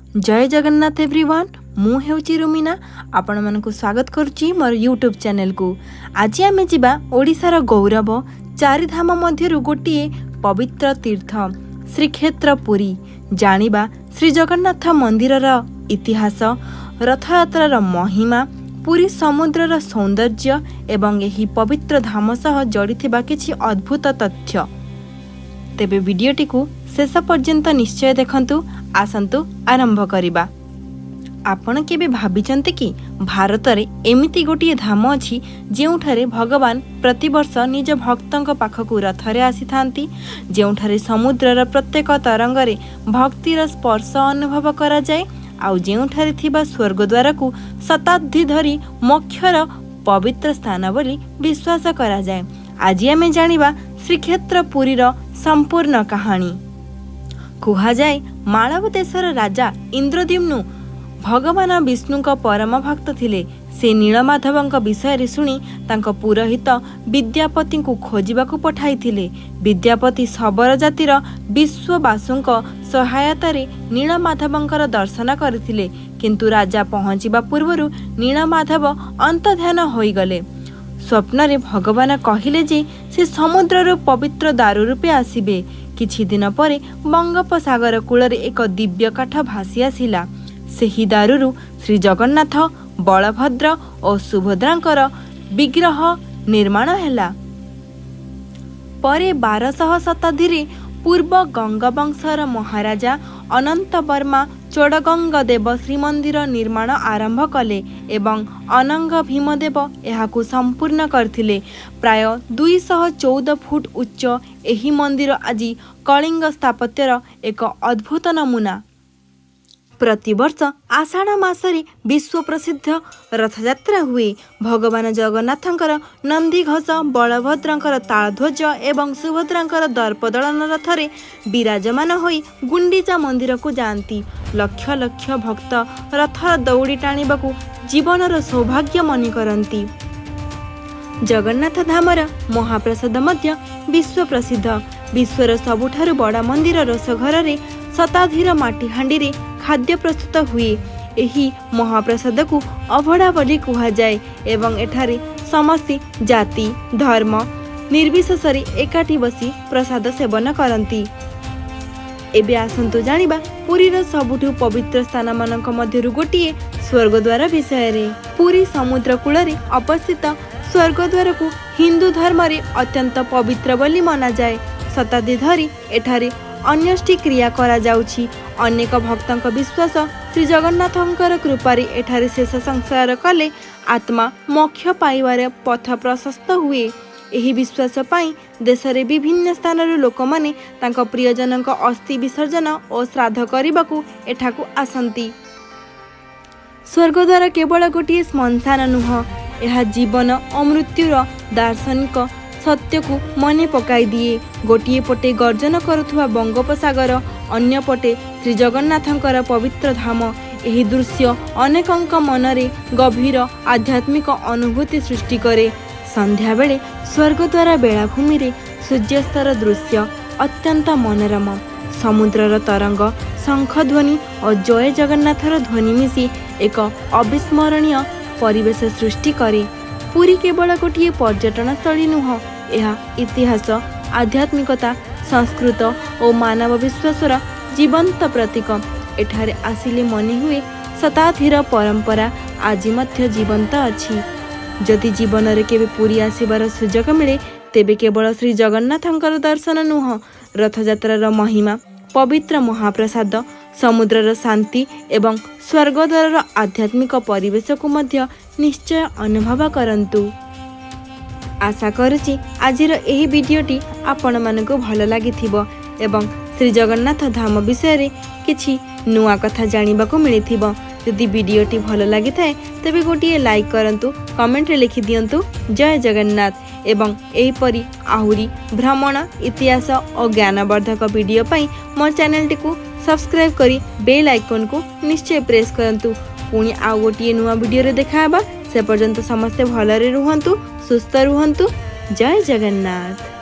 ଜୟ Jagannath everyone. ମୁଁ ହେଉଛି ରୁମିନା, ଆପଣମାନଙ୍କୁ ସ୍ୱାଗତ କରୁଛି ମୋର ୟୁଟ୍ୟୁବ୍ ଚ୍ୟାନେଲକୁ। ଆଜି ଆମେ ଯିବା ଓଡ଼ିଶାର ଗୌରବ, ଚାରିଧାମ ମଧ୍ୟରୁ ଗୋଟିଏ ପବିତ୍ର ତୀର୍ଥ ଶ୍ରୀକ୍ଷେତ୍ର ପୁରୀ। ଜାଣିବା ଶ୍ରୀ ଜଗନ୍ନାଥ ମନ୍ଦିରର ଇତିହାସ, ରଥଯାତ୍ରାର ମହିମା, ପୁରୀ ସମୁଦ୍ରର ସୌନ୍ଦର୍ଯ୍ୟ ଏବଂ ଏହି ପବିତ୍ର ଧାମ ସହ ଜଡ଼ିଥିବା କିଛି ଅଦ୍ଭୁତ ତଥ୍ୟ। ତେବେ ଭିଡ଼ିଓଟିକୁ ଶେଷ ପର୍ଯ୍ୟନ୍ତ ନିଶ୍ଚୟ ଦେଖନ୍ତୁ। ଆସନ୍ତୁ ଆରମ୍ଭ କରିବା। ଆପଣ କେବେ ଭାବିଛନ୍ତି କି, ଭାରତରେ ଏମିତି ଗୋଟିଏ ଧାମ ଅଛି, ଯେଉଁଠାରେ ଭଗବାନ ପ୍ରତିବର୍ଷ ନିଜ ଭକ୍ତଙ୍କ ପାଖକୁ ରଥରେ ଆସିଥାନ୍ତି, ଯେଉଁଠାରେ ସମୁଦ୍ରର ପ୍ରତ୍ୟେକ ତରଙ୍ଗରେ ଭକ୍ତିର ସ୍ପର୍ଶ ଅନୁଭବ କରାଯାଏ, ଆଉ ଯେଉଁଠାରେ ଥିବା ସ୍ୱର୍ଗଦ୍ୱାରକୁ ଶତାବ୍ଦୀ ଧରି ମୋକ୍ଷର ପବିତ୍ର ସ୍ଥାନ ବୋଲି ବିଶ୍ୱାସ କରାଯାଏ? ଆଜି ଆମେ ଜାଣିବା ଶ୍ରୀକ୍ଷେତ୍ର ପୁରୀର ସମ୍ପୂର୍ଣ୍ଣ କାହାଣୀ। କୁହାଯାଏ, ମାଳବ ଦେଶର ରାଜା ଇନ୍ଦ୍ରଦ୍ୟୁମ୍ନ ଭଗବାନ ବିଷ୍ଣୁଙ୍କ ପରମ ଭକ୍ତ ଥିଲେ। ସେ ନୀଳମାଧବଙ୍କ ବିଷୟରେ ଶୁଣି ତାଙ୍କ ପୁରୋହିତ ବିଦ୍ୟାପତିଙ୍କୁ ଖୋଜିବାକୁ ପଠାଇଥିଲେ। ବିଦ୍ୟାପତି ଶବର ଜାତିର ବିଶ୍ୱବାସୁଙ୍କ ସହାୟତାରେ ନୀଳମାଧବଙ୍କର ଦର୍ଶନ କରିଥିଲେ। କିନ୍ତୁ ରାଜା ପହଞ୍ଚିବା ପୂର୍ବରୁ ନୀଳମାଧବ ଅନ୍ତର୍ଧ୍ୟାନ ହୋଇଗଲେ। ସ୍ୱପ୍ନରେ ଭଗବାନ କହିଲେ ଯେ ସେ ସମୁଦ୍ରରୁ ପବିତ୍ର ଦାରୁ ରୂପେ ଆସିବେ। କିଛି ଦିନ ପରେ ବଙ୍ଗୋପସାଗର କୂଳରେ ଏକ ଦିବ୍ୟ କାଠ ଭାସି ଆସିଲା। ସେହି ଦାରୁରୁ ଶ୍ରୀ ଜଗନ୍ନାଥ, ବଳଭଦ୍ର ଓ ସୁଭଦ୍ରାଙ୍କର ବିଗ୍ରହ ନିର୍ମାଣ ହେଲା। ପରେ 1200 ଶତାବ୍ଦୀରେ ପୂର୍ବ ଗଙ୍ଗବଂଶର ମହାରାଜା ଅନନ୍ତବର୍ମା ଚୋଡ଼ଗଙ୍ଗ ଦେବ ଶ୍ରୀମନ୍ଦିର ନିର୍ମାଣ ଆରମ୍ଭ କଲେ ଏବଂ ଅନଙ୍ଗ ଭୀମଦେବ ଏହାକୁ ସମ୍ପୂର୍ଣ୍ଣ କରିଥିଲେ। ପ୍ରାୟ 214 ଫୁଟ ଉଚ୍ଚ ଏହି ମନ୍ଦିର ଆଜି କଳିଙ୍ଗ ସ୍ଥାପତ୍ୟର ଏକ ଅଦ୍ଭୁତ ନମୁନା। ପ୍ରତିବର୍ଷ ଆଷାଢ଼ ମାସରେ ବିଶ୍ୱ ପ୍ରସିଦ୍ଧ ରଥଯାତ୍ରା ହୁଏ। ଭଗବାନ ଜଗନ୍ନାଥଙ୍କର ନନ୍ଦିଘୋଷ, ବଳଭଦ୍ରଙ୍କର ତାଳଧ୍ୱଜ ଏବଂ ସୁଭଦ୍ରାଙ୍କର ଦର୍ପଦଳନ ରଥରେ ବିରାଜମାନ ହୋଇ ଗୁଣ୍ଡିଚା ମନ୍ଦିରକୁ ଯାଆନ୍ତି। ଲକ୍ଷ ଲକ୍ଷ ଭକ୍ତ ରଥର ଦଉଡ଼ି ଟାଣିବାକୁ ଜୀବନର ସୌଭାଗ୍ୟ ମନେ କରନ୍ତି। ଜଗନ୍ନାଥ ଧାମର ମହାପ୍ରସାଦ ମଧ୍ୟ ବିଶ୍ୱ ପ୍ରସିଦ୍ଧ। ବିଶ୍ୱର ସବୁଠାରୁ ବଡ଼ ମନ୍ଦିର ରୋଷଘରରେ ଶତାଧିକ ମାଟି ହାଣ୍ଡିରେ ଖାଦ୍ୟ ପ୍ରସ୍ତୁତ ହୁଏ। ଏହି ମହାପ୍ରସାଦକୁ ଅଭଡ଼ା ବୋଲି କୁହାଯାଏ ଏବଂ ଏଠାରେ ସମସ୍ତେ ଜାତି, ଧର୍ମ ନିର୍ବିଶେଷରେ ଏକାଠି ବସି ପ୍ରସାଦ ସେବନ କରନ୍ତି। ଏବେ ଆସନ୍ତୁ ଜାଣିବା ପୁରୀର ସବୁଠୁ ପବିତ୍ର ସ୍ଥାନମାନଙ୍କ ମଧ୍ୟରୁ ଗୋଟିଏ ସ୍ୱର୍ଗଦ୍ୱାର ବିଷୟରେ। ପୁରୀ ସମୁଦ୍ର କୂଳରେ ଅବସ୍ଥିତ ସ୍ୱର୍ଗଦ୍ୱାରକୁ ହିନ୍ଦୁ ଧର୍ମରେ ଅତ୍ୟନ୍ତ ପବିତ୍ର ବୋଲି ମନାଯାଏ। ଶତାବ୍ଦୀ ଧରି ଏଠାରେ ଅନ୍ତ୍ୟେଷ୍ଟି କ୍ରିୟା କରାଯାଉଛି। ଅନେକ ଭକ୍ତଙ୍କ ବିଶ୍ୱାସ, ଶ୍ରୀ ଜଗନ୍ନାଥଙ୍କର କୃପାରେ ଏଠାରେ ଶେଷ ସଂସ୍କାର କଲେ ଆତ୍ମା ମୋକ୍ଷ ପାଇବାର ପଥ ପ୍ରଶସ୍ତ ହୁଏ। ଏହି ବିଶ୍ୱାସ ପାଇଁ ଦେଶରେ ବିଭିନ୍ନ ସ୍ଥାନରୁ ଲୋକମାନେ ତାଙ୍କ ପ୍ରିୟଜନଙ୍କ ଅସ୍ଥି ବିସର୍ଜନ ଓ ଶ୍ରାଦ୍ଧ କରିବାକୁ ଏଠାକୁ ଆସନ୍ତି। ସ୍ୱର୍ଗଦ୍ୱାର କେବଳ ଗୋଟିଏ ଶ୍ମଶାନ ନୁହଁ, ଏହା ଜୀବନ ଓ ମୃତ୍ୟୁର ଦାର୍ଶନିକ ସତ୍ୟକୁ ମନେ ପକାଇ ଦିଏ। ଗୋଟିଏ ପଟେ ଗର୍ଜନ କରୁଥିବା ବଙ୍ଗୋପସାଗର, ଅନ୍ୟପଟେ ଶ୍ରୀଜଗନ୍ନାଥଙ୍କର ପବିତ୍ର ଧାମ। ଏହି ଦୃଶ୍ୟ ଅନେକଙ୍କ ମନରେ ଗଭୀର ଆଧ୍ୟାତ୍ମିକ ଅନୁଭୂତି ସୃଷ୍ଟି କରେ। ସନ୍ଧ୍ୟାବେଳେ ସ୍ୱର୍ଗଦ୍ୱାର ବେଳାଭୂମିରେ ସୂର୍ଯ୍ୟାସ୍ତର ଦୃଶ୍ୟ ଅତ୍ୟନ୍ତ ମନୋରମ। ସମୁଦ୍ରର ତରଙ୍ଗ, ଶଙ୍ଖଧ୍ୱନି ଓ ଜୟ ଜଗନ୍ନାଥର ଧ୍ୱନି ମିଶି ଏକ ଅବିସ୍ମରଣୀୟ ପରିବେଶ ସୃଷ୍ଟି କରେ। ପୁରୀ କେବଳ ଗୋଟିଏ ପର୍ଯ୍ୟଟନସ୍ଥଳୀ ନୁହଁ, ଏହା ଇତିହାସ, ଆଧ୍ୟାତ୍ମିକତା, ସଂସ୍କୃତି ଓ ମାନବ ବିଶ୍ୱାସର ଜୀବନ୍ତ ପ୍ରତୀକ। ଏଠାରେ ଆସିଲେ ମନେ ହୁଏ, ଶତାବ୍ଦୀର ପରମ୍ପରା ଆଜି ମଧ୍ୟ ଜୀବନ୍ତ ଅଛି। ଯଦି ଜୀବନରେ କେବେ ପୁରୀ ଆସିବାର ସୁଯୋଗ ମିଳେ, ତେବେ କେବଳ ଶ୍ରୀ ଜଗନ୍ନାଥଙ୍କର ଦର୍ଶନ ନୁହଁ, ରଥଯାତ୍ରାର ମହିମା, ପବିତ୍ର ମହାପ୍ରସାଦ, ସମୁଦ୍ରର ଶାନ୍ତି ଏବଂ ସ୍ୱର୍ଗଦ୍ୱାରର ଆଧ୍ୟାତ୍ମିକ ପରିବେଶକୁ ମଧ୍ୟ ନିଶ୍ଚୟ ଅନୁଭବ କରନ୍ତୁ। ଆଶା କରୁଛି, ଆଜିର ଏହି ଭିଡ଼ିଓଟି ଆପଣମାନଙ୍କୁ ଭଲ ଲାଗିଥିବ ଏବଂ ଶ୍ରୀ ଜଗନ୍ନାଥ ଧାମ ବିଷୟରେ କିଛି ନୂଆ କଥା ଜାଣିବାକୁ ମିଳିଥିବ। ଯଦି ଭିଡ଼ିଓଟି ଭଲ ଲାଗିଥାଏ, ତେବେ ଗୋଟିଏ ଲାଇକ୍ କରନ୍ତୁ, କମେଣ୍ଟରେ ଲେଖିଦିଅନ୍ତୁ ଜୟ ଜଗନ୍ନାଥ ଏବଂ ଏହିପରି ଆହୁରି ଭ୍ରମଣ, ଇତିହାସ ଓ ଜ୍ଞାନବର୍ଦ୍ଧକ ଭିଡ଼ିଓ ପାଇଁ ମୋ ଚ୍ୟାନେଲଟିକୁ ସବସ୍କ୍ରାଇବ୍ କରି ବେଲ୍ ଆଇକନ୍କୁ ନିଶ୍ଚୟ ପ୍ରେସ୍ କରନ୍ତୁ। ପୁଣି ଆଉ ଗୋଟିଏ ନୂଆ ଭିଡ଼ିଓରେ ଦେଖାହେବା। ସେ ପର୍ଯ୍ୟନ୍ତ ସମସ୍ତେ ଭଲରେ ରୁହନ୍ତୁ, ସୁସ୍ଥ ରୁହନ୍ତୁ। ଜୟ ଜଗନ୍ନାଥ।